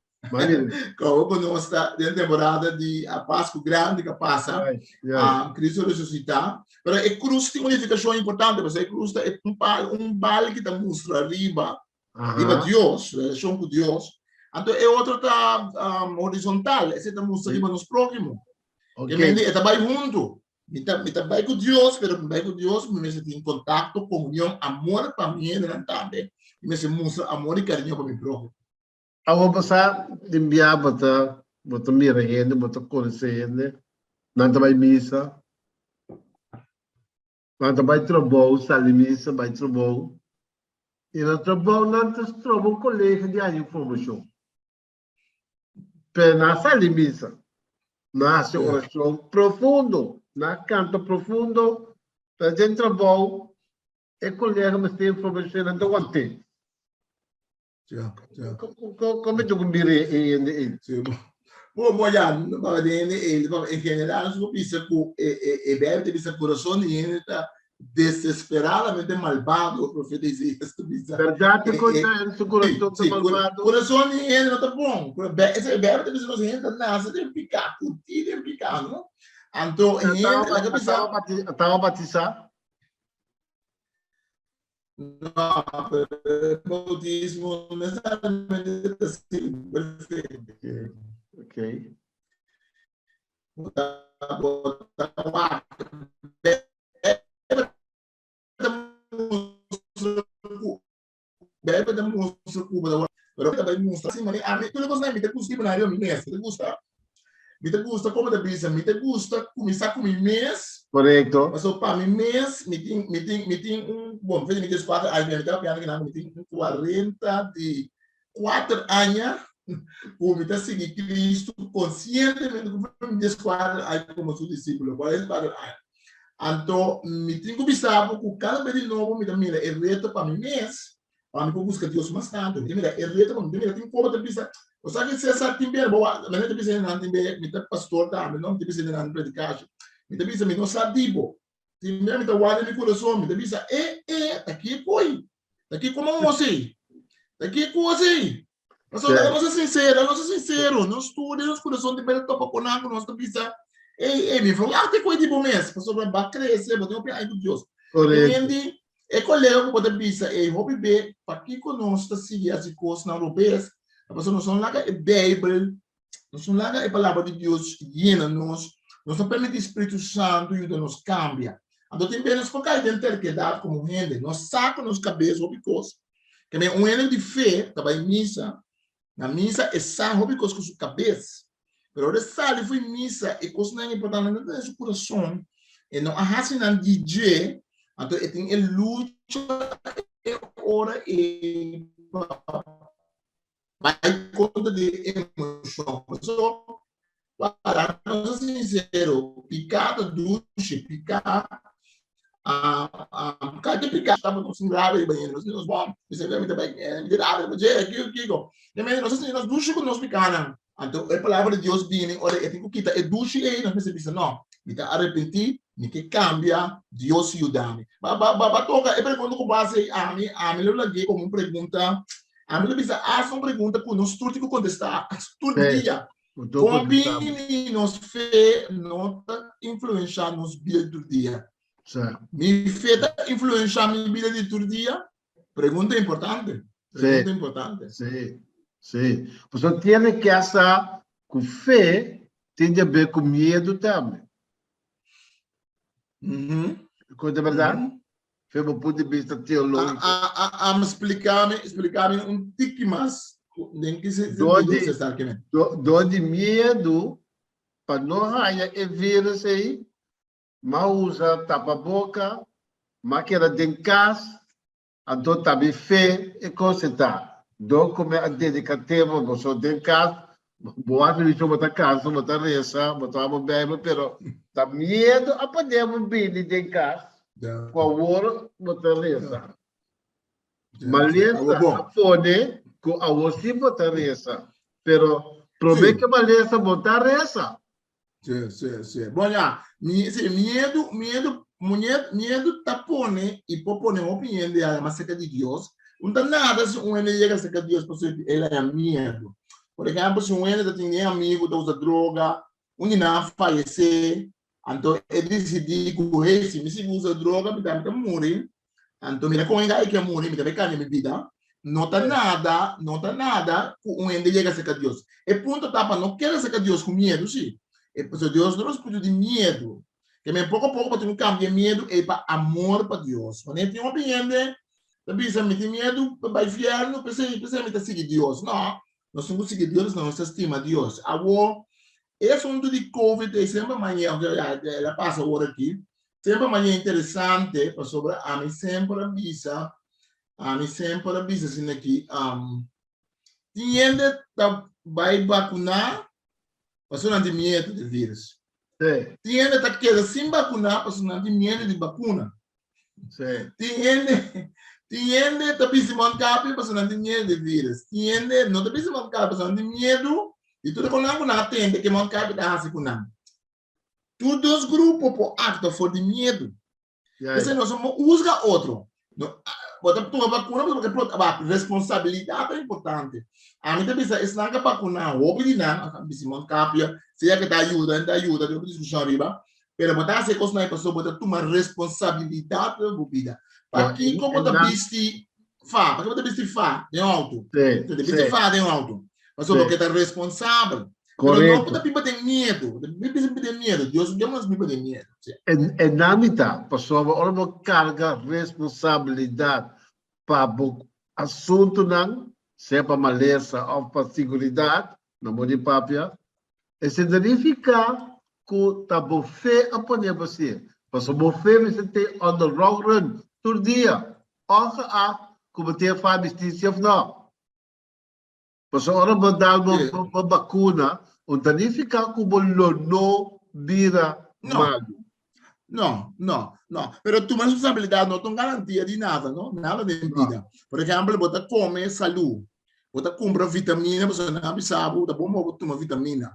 Komo ku nos ta den temporada di a Pasku Grandi ka pasa, Kristu resusitá. Pero e krus tin un nifikashon importante, pasobra e krus ta un pal, un bal ki ta mustra riba, riba Dios, relashon ku Dios. Anto e otro ta horizontal, esei ta mustra riba nos próhimo. Ke mende e ta bai huntu. Mi ta, mi ta bai ku Dios, pero mi bai ku Dios, mi mester tin kontakto, komunion, amor pa mi hendenan tambe. Mi mester mustra amor i kariño pa mi próhimo. Awor bo sa, tin bia bo ta bo ta mira hende, bo ta konosé hende, nan ta bai misa, nan ta bai trabou, sali misa, bai trabou, i na trabou nan ta stroba un kolega di haña informashon. Pero nan a sali misa, nan a hasi orashon profundo, nan a kanta profundo, pero den trabou e kolega mester informashon, nan ta want'é. Ja, ja. Kon mi tuku mira e hende ei? Sí, bo, bo ya, pa de hende ei, pa en general su bisa ku e e e Bijbel ta bisa kurason di hende ta desesperadamente malbado, profeta Isaías ta bisa. Berdad te konta en su kurason ta malbado? Kurason di hende no ta bon. E Bijbel ta bisa nos hende ta nase den piká, kurtí den piká, no? Anto hende, laga bisa. Taba batisá? No, pero el bautismo no necesariamente ta sirbi perfecto. Ok. Bo ta, bo ta wak. mustra ku Bijbel ta mustra ku bo ta pero ta bai mustra asina manera ami tur e kosnan mi ta gusta riba nan riba mi mes mi ta gusta mi ta gusta komo ta bisa mi ta gusta kuminsá ku mi mes Korekto. pasobra pa mi mes mi tin mi tin mi tin un bon mi tin kuater aña mi ta papiando kinan mi tin un 44 aña ku mi ta sigui Cristo konsientemente ku mi 14 aña komo su disípulo 44 aña Anto mi tin ku bisa bo ku kada bes di nobo mi ta mira e reto pa mi mes, pa mi por buska Dios mas tantu. Mi ta mira e reto pa mi, mi ta mira tin koba ta bisa, bo sa ke Cesar tin bera bo wak, mi ta bisa nan tin be, mi ta pastor tambe no, mi ta bisa nan predikashi. Mi ta bisa mi no sa di bo. Tin bera mi ta wak den mi kurason, mi ta bisa e e ta ki koi, ta ki komo un osei, ta ki kos ei. Pasobra laga nos ser sincero, laga nos ser sincero, nos tur den nos kurason tin bira topa ku nan ku nos ta bisa, ey, ey, mi verwachta e koe di bo mes, pasobra bo a krese, bo tin hopi aña ku Dios. Korekto. Endi, e kolega ku bo ta bisa, ey, hopi be, pakiko nos ta sigui hasi kosnan robes? Ta pasobra nos no laga e Beibel, nos no laga e Palabra di Dios yena nos, nos no permití Spiritu Santu yuda nos kambia. Anto tin be nos por kai den terkedat komo hende, nos sa ku nos kabes hopi kos, Ke men un hende di fe ta bai misa, na misa e sa hopi kos ku su kabes, pero ora e sali fo'i misa e kosnan importante no ta den su kurason, e no a hasi nan di dje, anto e tin e lucha e ora e pa bai kontra di e emoshon. Pasobra, pa nos ta sinsero, piká ta dushi, piká Kada piká ta nos sin rabia riba hende, nos nos bom, mi ta mi ta bai mi ta rabia riba dje, kiko kiko. E mester nos a nos dushi ku nos pikánan. Anto e palabra di Dios bini ora e tin ku kita e dushi ei, nos mester bisa no, mi ta arepentí, mi ke kambia, Dios yuda mi. Ba ba ba toka e pregunta ku bo hasi ei ami, ami lo lag'é komo un pregunta, ami lo bisa hasta un pregunta ku nos tur tin ku kontestá tur dia. Kon bini nos fe no ta influenshá nos bida di tur dia? Mi fe ta influenshá mi bida di tur dia? Pregunta importante. Pregunta importante. Sí, sí. Pasobra tiene ke sa ku fe tin di haber ku miedu tambe. Ku ta bèrdat? Fe bo punto di bista teológiko. A a splikami, splikami un tiki mas den ki sentido Cesar ke men. Dor di miedu pa no haña e virus ei, m'a usa tapaboka, m'a keda den kas, Anto ta mi fe e kos e ta. Dor ku mi a dedika tempu boso den kas, bo a dicho bo ta kansa, bo ta resa, bo ta wak bo Bijbel, pero ta miedu a pone bo bini den kas ku awor bo ta resa. Malesa a pone ku awor si bo ta resa, pero prome ke malesa bo ta resa. Sí, sí, sí. Bon, ya, mi, sí, miedu, miedu, miedu, miedu ta pone i por pone hopi hende haña mas serka di Dios. No ta nada si un hende yega serka Dios pasobra el haña miedu. Por ehèmpel, si un hende ta tin den amigu ta usa droga, un di nan a fayesé, anto e disidí ku, hey, si mi sigui usa droga mi tambe ta muri. Anto mira kon hende ke muri, mi ta bai kambia mi bida. No ta nada, no ta nada ku un hende yega serka Dios. E punto ta pa no keda serka Dios ku miedu si. E pasobra Dios no nos puso di miedu. Ke men poko poko bo tin ku kambia e miedu ei pa amor pa Dios. Wanneer tin hopi hende ta bisa mi tin miedu pa bai fièrnu, p'esei p'esei mi ta sigui Dios. No, nos tin ku sigui Dios pasobra nos ta stima Dios. Awor, e asuntu di covid ei semper mañe, aunke ya el a pasa awor aki, Semper m'a haña interesante pasobra ami semper a bisa, ami semper a bisa asina aki, tin hende ta bai bakuná pasobra nan tin miedu di virus. Sí. Tin hende ta keda sin bakuná pasobra nan tin miedu di bakuna. Sí. Tin hende, tin hende ta bisti mondkapje pasobra nan tin miedu di virus. Tin hende no ta bisti mondkapje pasobra nan tin miedu di tur e kosnan ku nan a tende ke mondkapje ta hasi ku nan. Tur dos grupo por actua for di miedu. P'esei nos no huzga otro. No, bo ta tuma bakuna pasobra bo ke ba responsabilidat ta importante. Ami ta bisa esnan ke bakuna hopi di nan, a bisa Simon Capia, sea ke ta yuda, no ta yuda, tin hopi diskushon ariba, pero bo ta hasi e kosnan ei pasobra bo ta tuma responsabilidat riba bo bida. Pakiko bo ta bisti fa? Pakiko bo ta bisti fa den outo? Bo ta bisti fa den outo pasobra bo ke ta responsabel. Pero no ku ta biba den miedu. Biba den miedu. Dios no nos biba den miedu. E na mitad, pasobra ora bo karga responsabilidat. pa bo asuntunan, sea pa malesa òf pa siguridat, na modo di papia, esei ta nifiká ku ta bo fe a pone bo así. Pasobra bo fe mester te on the long run, tur dia, ògeag ku bo tin e fa bisti si òf nò. Pasobra ora bo dal bo bo bakuna, un ta nifiká ku bo lo no bira malu. No, no, no. Pero tuma responsabilidat no ta un garantia di nada, no? Nada den bida. Por ehèmpel, bo ta kome salú, bo ta kumpra vitamina pasobra nan a bisa bo ta bon pa bo tuma vitamina.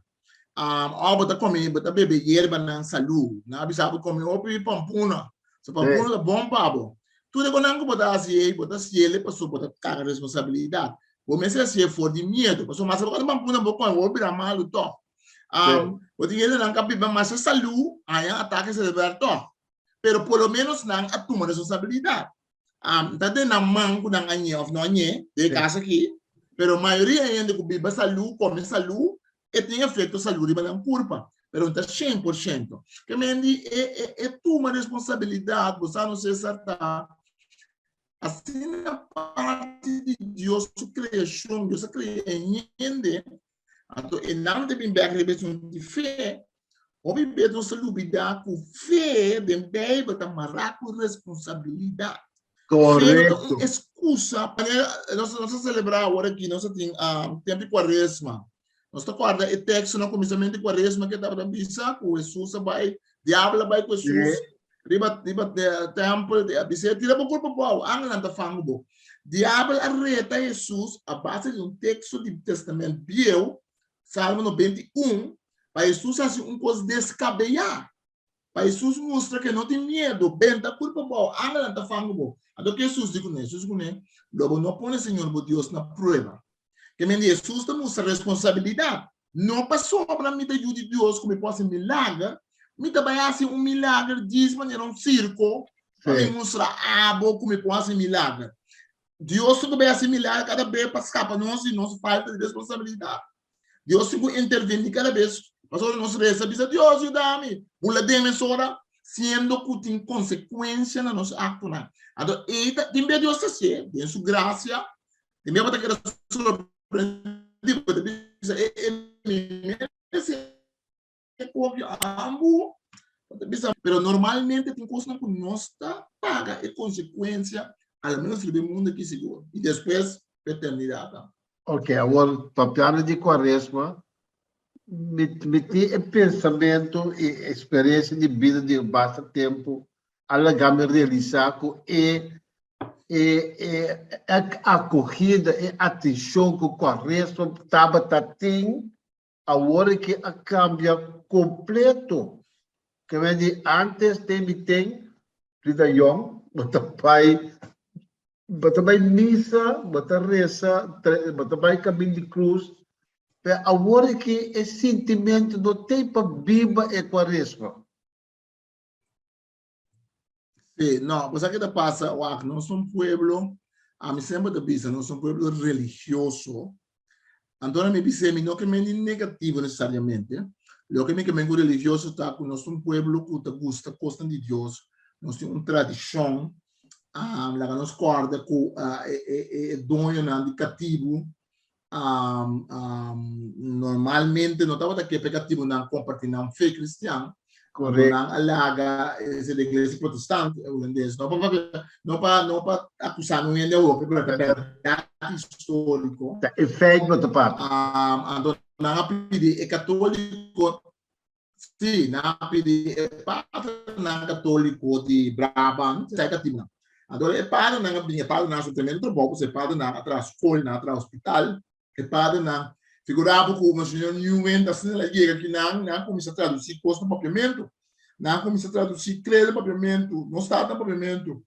Òf bo ta kome, bo ta bebe yerbanan salú. Nan a bisa bo kome hopi pampuna. So pampuna ta bon pa bo. Tur e konan ku bo ta hasi ei, bo ta hasiel pasobra bo ta karga responsabilidat. Bo mester hasié for di miedu. Pasobra mas bo kome pampuna bo kome, bo bira malu tòg. Bo tin hendenan ku a biba masha salú, haña atake serebral tòg. Pero por lo ménos nan a tuma responsabilidat. Ta den nan man ku nan a ñe òf no a ñe den e kas aki, pero mayoria hende ku biba salú, kome salú, e tin efekto salú riba nan kurpa, pero no ta 100%. Ke men di e e e tuma responsabilidat, bo sa no Cesar ta asina parti di Dios su kreashon, Dios a krea e hende, anto e nan ta bin bèk riba esun di fe. Hopi bes nos ta lubidá ku fe den Beibel ta mará ku responsabilidat. Fe no ta un eskusa. Manera nos nos ta selebrá awor aki, nos ta tin tempu di kuaresma. Nos ta kòrda e teksto na kuminsamentu di kuaresma ke tabata bisa ku Hesus a bai, diabel a bai ku Hesus riba riba tèmpel, a bis'é, tira bo kurpa abou, angelnan ta fangu bo. Diabel a reta Hesus a base di un teksto di Tèstamènt Bieu Salmo 91, pa Hesus hasi un kos deskabeyá, pa Hesus mustra ku e no tin miedu, benta kurpa bou, angelnan ta fangu bo. Anto ke Hesus di kuné? Hesus di kuné, Lo bo no pone Señor bo Dios na prueba. Ke men di Hesus ta mustra responsabilidat. No pasobra mi ta yu di Dios ku mi por hasi milager, mi ta bai hasi un milager djis manera un sirko pa mi mustra abo ku mi por hasi milager. Dios tin ku bai hasi milager kada bes pa skapa nos di nos falta di responsabilidat. Dios tin ku intervení kada bes pasobra nos resa bisa, Dios yuda mi, bula den mesora, siendo ku tin konsekuensia na nos aktonan. Anto ei ta, tin bes Dios ta hasié den su grasia, tin bes bo ta keda sorprendí, bo ta bisa, e e mi merese kopio ambu, bo ta bisa, pero normalmente tin kosnan ku nos ta paga e konsekuensia, a lo menos riba e mundu aki sigur, i despues pa eternidat tambe. Ok, awor papiando di Cuaresma, mi mi tin e pensamentu i experiencia di bida di basta tempu a laga mi realisa ku e e e acogida, e atencion ku Cuaresma tabata tin Awor e ke a kambia kompleto. Ke men di antes den mi ten rida yòn, bo ta bai bo ta bai misa, bo ta resa, bo ta bai kamin di krus, pero awor e ke e sintimentu no tei pa biba e kuaresma. Sí, no, bo sa ke ta pasa, wak, nos un pueblo, ami semper ta bisa, nos un pueblo religioso. Anto mi bis'é, mi no ke men di negativo necesariamente, loke mi ke men ku religioso ta ku nos un pueblo ku ta gusta kosnan di Dios, nos tin un tradishon, laga nos kòrda ku e doñonan di katibu normalmente no tabata ke pa e katibunan kompartí nan fe kristian, Correcto. Nan a laga ese de iglesia protestante hulandes. No pa no pa no pa akusá un hende awor, pero ta bèrdat históriko. Ta e feit bo ta papia. Anto nan a pidi e katóliko, sí, nan a pidi e padernan katóliko di Brabant, esei katibunan. Anto e padernan a bini, e padernan a hasi un tremendo trabou, pasobra e padernan a traha skol, nan a traha hospital, E padernan, figurá bo ku Monseñor Newman asina el a yega akinan, nan a kuminsá tradusí kos na papiamentu. Nan a kuminsá tradusí Credo na papiamentu, Nos Tata na papiamentu.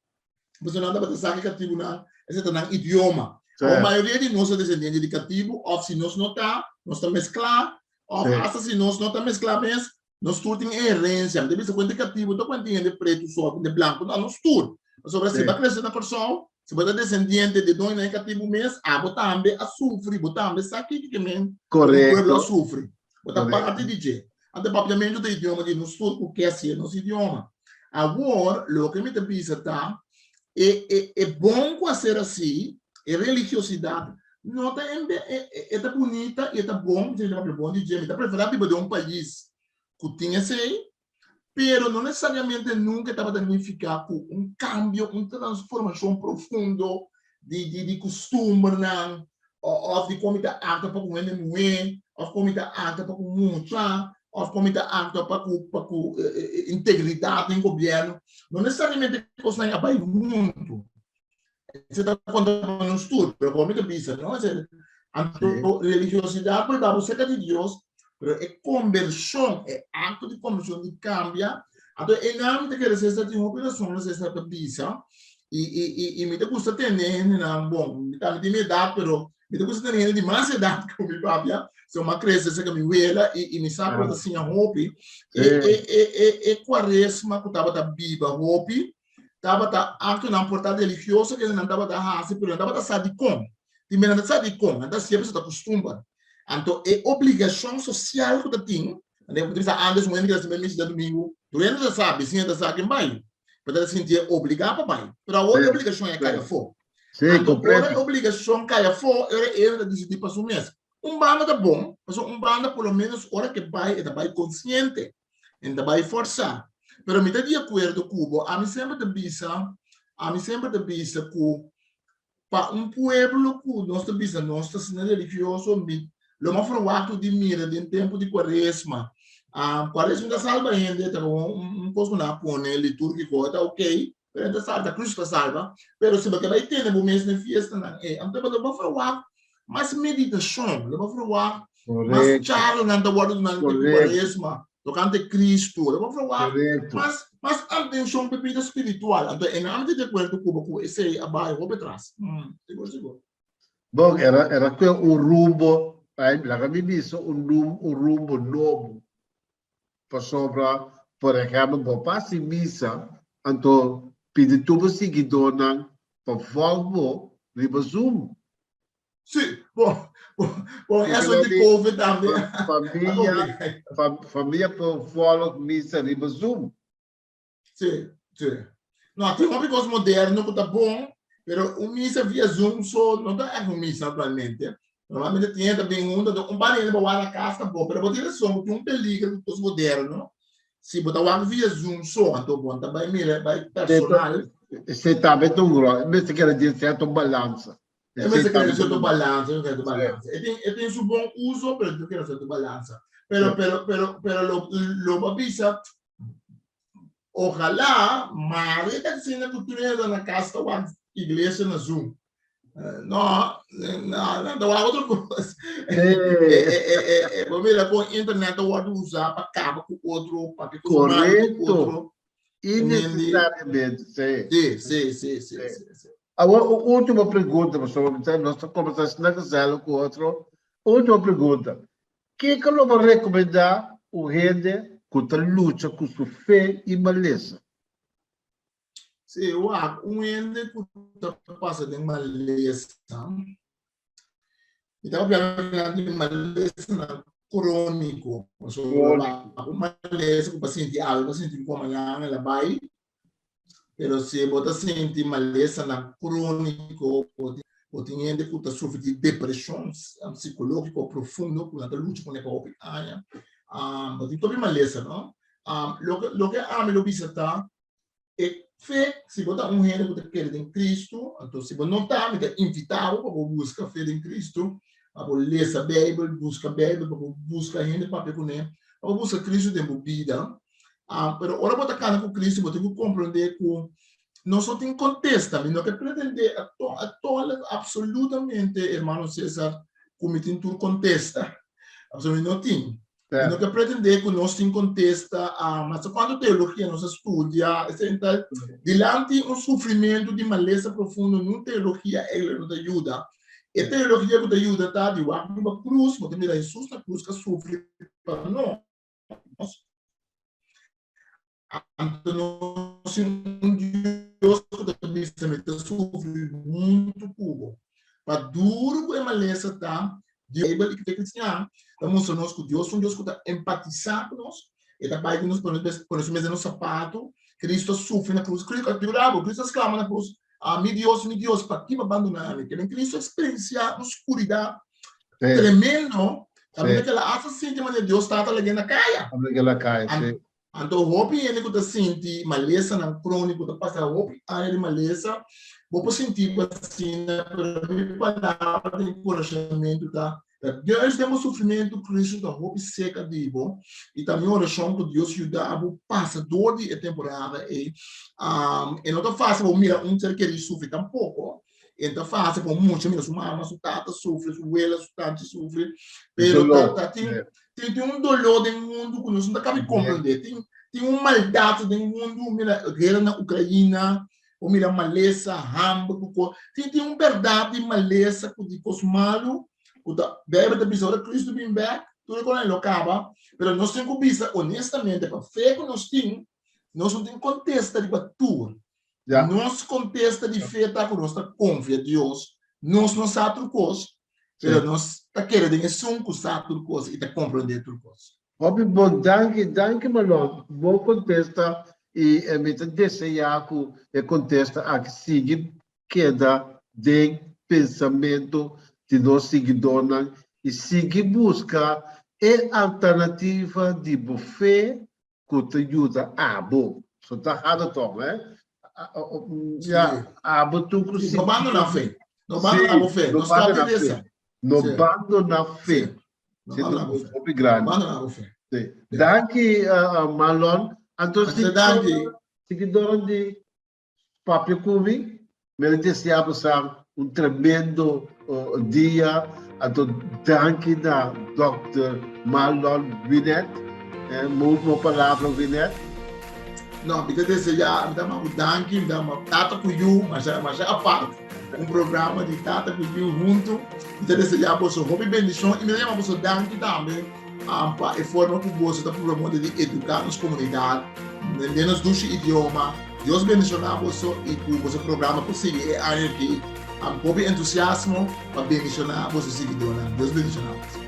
Pasobra nan tabata sa ku e katibunan, esei ta nan idioma. Awor, mayoria di nos ta desendiente di katibu, òf si nos no ta, nos ta mesklá, òf asta si nos no ta mesklá mes, Nos tur tin e herensia. Mi ta bisa ku hende katibu ta ku hende pretu so òf hende blanku. No, nos tur. Pasobra si bo a krese na Kòrsou, si bo ta desendiente di doñonan e katibu mes, abo tambe a sufri, bo tambe sa kiko ke men ku un pueblo a sufri. Bo ta parti di dje. Anto papiamentu ta idioma di nos tur ku ke hasié nos idioma. Awor, loke mi ta bisa ta. E e e bon ku a ser así, e religiosidat no ta en e e ta bunita i e ta bon, mi ta papia bon di dje, mi ta preferá biba den un pais ku tin esei, pero no nesesariamente nunka e tabata nifiká ku un kambio, un transformashon profundo di di di kustumbernan òf di kon mi ta aktua pa ku hende muhé, òf kon mi ta aktua pa ku mucha, òf kon mi ta aktua pa ku pa ku integridat den gobièrnu. No nesesariamente kosnan a bai huntu. Esei ta konta pa nos tur, pero kon mi ta bisa, no? Esei, anto religiosidat por hiba bo serka di Dios, pero e kombershon, e akto di kombershon di kambia, anto einan mi ta kere Cesar tin hopi rason loke Cesar ta bisa, i i i i mi ta gusta tende hendenan, bon, mi tambe tin mi edat, pero mi ta gusta tende hende di mas edat ku mi papia, so mi a krese serka mi wela i i mi sa ku bo ta siña hopi. E e e e e kuaresma ku tabata biba hopi, tabata aktonan por ta religioso ku nan tabata hasi, pero nan tabata sa dikon. Tin bes nan ta sa dikon, nan ta hasié pasobra ta kustumber. Anto e obligashon sosial ku ta tin, nan ta bisa ántes un hende ku ta hasi misa djadumingu, tur hende ta sa, bisiña ta sa ken bai, pero ta sintié obligá pa bai. Pero awor e obligashon a kai afó. Anto ora e obligashon kai afó, e ora e hende ta disidí pa su mes. Un banda ta bon, pasobra un banda por lo ménos ora ku e bai, e ta bai konsiente. E ta bai forsá. Pero mi ta di akuerdo ku bo. Ami semper ta bisa, ami semper ta bisa ku pa un pueblo ku nos ta bisa nos ta asina religioso, mi lo mas ferwaktu di mira den tempu di kuaresma. Kuaresma ta salba hende, ta komo un kos ku nan a pone litúrgiko, e ta okey, pero e ta salba, Kristu ta salba. Pero si bo ke bai tene bo mes na e fiestanan ei, anto bo lo ferwakt mas meditashon, lo bo ferwakt mas charlanan ta wòrdu duna den tempu di kuaresma tokante Kristu, lo bo ferwakt mas mas atenshon pa e bida spiritual. Anto e nan ta di akuerdo ku bo ku esei a bai hopi atras. Sigur sigur. Bon, era era kue un rumbo, laga mi bisa un un rumbo nobo. Pasobra, por ehèmpel, bo pa hasi misa, anto pidi tur bo siguidónan pa vòlg bo riba Zoom. Sí, bon, bon, eso di Covid tambe. Famia, famia por vòlg misa riba Zoom. Sí, sí. No, tin hopi kos moderno ku ta bon, pero un misa via Zoom so no ta ègt un misa naturalmente. Normalmente tin hende ta bin huntu, anto un par di hende bo wak na kas ta bon, pero bo tin rason ku tin un peligro ku kos moderno, si bo ta wak via Zoom so, anto bo no ta bai mira, bai personal. Esei tambe ta un ròl, mester keda den sierto balansa. E mester keda den sierto balansa, e mester keda balansa. E tin, e tin su bon uso, pero e tin keda sierto balansa. Pero, pero, pero, pero lo, lo bo a bisa, Ojalá mare ta asina ku tur hende na kas ta wak iglesia na Zoom. No, no, nan ta wak otro kos. Bo mira kon internet ta wòrdu usá pa kaba ku otro, papia ku malu ku otro. Innecesariamente, sí. Sí, sí, sí, sí, sí. Awor, un último pregunta, pasobra nos ta kombersá asina gezellig ku otro. Último pregunta. Kiko lo bo rekomendá un hende ku ta lucha ku su fe i malesa? Sí, wak, un hende ku ta pasa den malesa, mi ta papia di malesanan króniko, pasobra wak, un malesa ku bo a sinti awe, bo a sinti un koma mañana, el a bai, Pero si bo ta sinti malesanan króniko, bo tin hende ku ta sufri di depreshon sikológiko profundo ku nan ta lucha kuné pa hopi aña, bo tin tur e malesa, no? Loke loke ami lo bisa ta, e fe, si bo ta un hende ku ta kere den Kristu, anto si bo no ta, mi ta invitá bo pa bo buska fe den Kristu, pa bo lesa Beibel, buska Beibel, pa bo buska hende papia kuné, pa bo buska Kristu den bo bida. Ah, pero ora bo ta kana ku Cristo, bo tin ku komprendé ku nos no tin kontesta. Mi no ke pretendé a to, a tole absolutamente, hermano Cesar, ku mi tin tur kontesta. Absolutamente mi no tin. Mi no ke pretendé ku nos tin kontesta, ah, mas kuantu teologia nos a studia, esei tal. Dilanti un sufrimentu di malesa profundo, nun teologia eigenlijk no ta yuda. E teologia ku ta yuda ta di wak riba krus, bo ta mira Hesus na krus ka sufri pa nos. Anto nos tin un Dios ku ta bisa mi ta sufri huntu ku bo. Pa duru ku e malesa ta, Beibel i fe kristian ta mustra nos ku Dios ta un Dios ku ta empatisá ku nos, e ta bai ku nos, pone su mes den nos sapatu. Kristu a sufri na krus. Kristu a yura bo, Kristu a sklama na krus. Ah, mi Dios, mi Dios, pakiko bo a bandoná mi? Kende Cristo a eksperensiá un skuridat tremendo, kaminda ku el a hasta sinti manera Dios Tata lag'é na kaya. Anto hopi hende ku ta sinti malesanan króniko, ta pasa hopi aña di malesa, bo por sinti bo asina, pero mi palabra di enkurashamentu ta, ta juist den bo sufrimentu Kristu ta hopi serka di bo, i ta mi orashon ku Dios yuda bo pasa dor di e temporada ei. E no ta fásil bo mira un ser kerí sufri tampoko, E ta fácil pa un mucha mira su mama, su tata sufri, su wela, su tanchi sufri, pero ta, ta tin, tin, tin un dolor den mundu ku nos no ta kabi komprendé. Tin, tin un maldat den mundu, mira guera na Ukraina, o mira malesa, hamber, ku ko. Tin, tin un bèrdat di malesa ku di kos malu, ku ta, Beibel ta bisa ora Kristu bin bèk, tur e kosnan lo kaba, pero nos tin ku bisa honestamente, pa fe ku nos tin, nos no tin kontesta riba tur. Ja. Nos kontesta di fe ta ku nos ta konfia Dios. Nos no sa tur kos, pero nos ta kere den esun ku sa tur kos i ta komprondé tur kos. Hopi bon, danki, danki Marlon. Bon kontesta i mi ta deseá ku e kontesta aki sigui keda den pensamentu di nos siguidónan i sigui buska e alternativa di bo fe ku ta yuda abo. So ta hada tòg, hè? Ja, abo tur ku No bandona fe. No bandona bo fe. No stòp di resa. No bandona fe. No bandona bo fe. Hopi grandi. No bandona bo fe. Si. Danki, Marlon. Anto danki. Siguidónan di Papia ku mi, mi a desea bo sa un tremendo dia, anto danki na Dòkter Marlon Winet. Mi ultimo palabra Winet. No, mi ta desea, mi ta manda bo danki, mi ta manda Tata ku Yu, masha masha apart, un programa di Tata ku Yu huntu. Mi ta desea boso hopi bendishon i mi ta yama boso danki tambe pa e forma ku boso ta purba moda di eduká nos komunidat den nos dushi idioma. Dios bendiciona boso y cu boso programa por sigui e aña aki cu hopi entusiasmo pa bendiciona boso siguidornan. Dios bendiciona boso.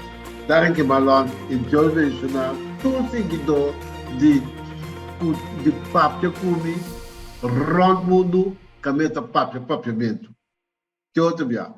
Danki Marlon y Dios bendiciona tur siguidor di cu di Papia Cu Mi rond mundo caminda ta papia papiamento. Te otro bia.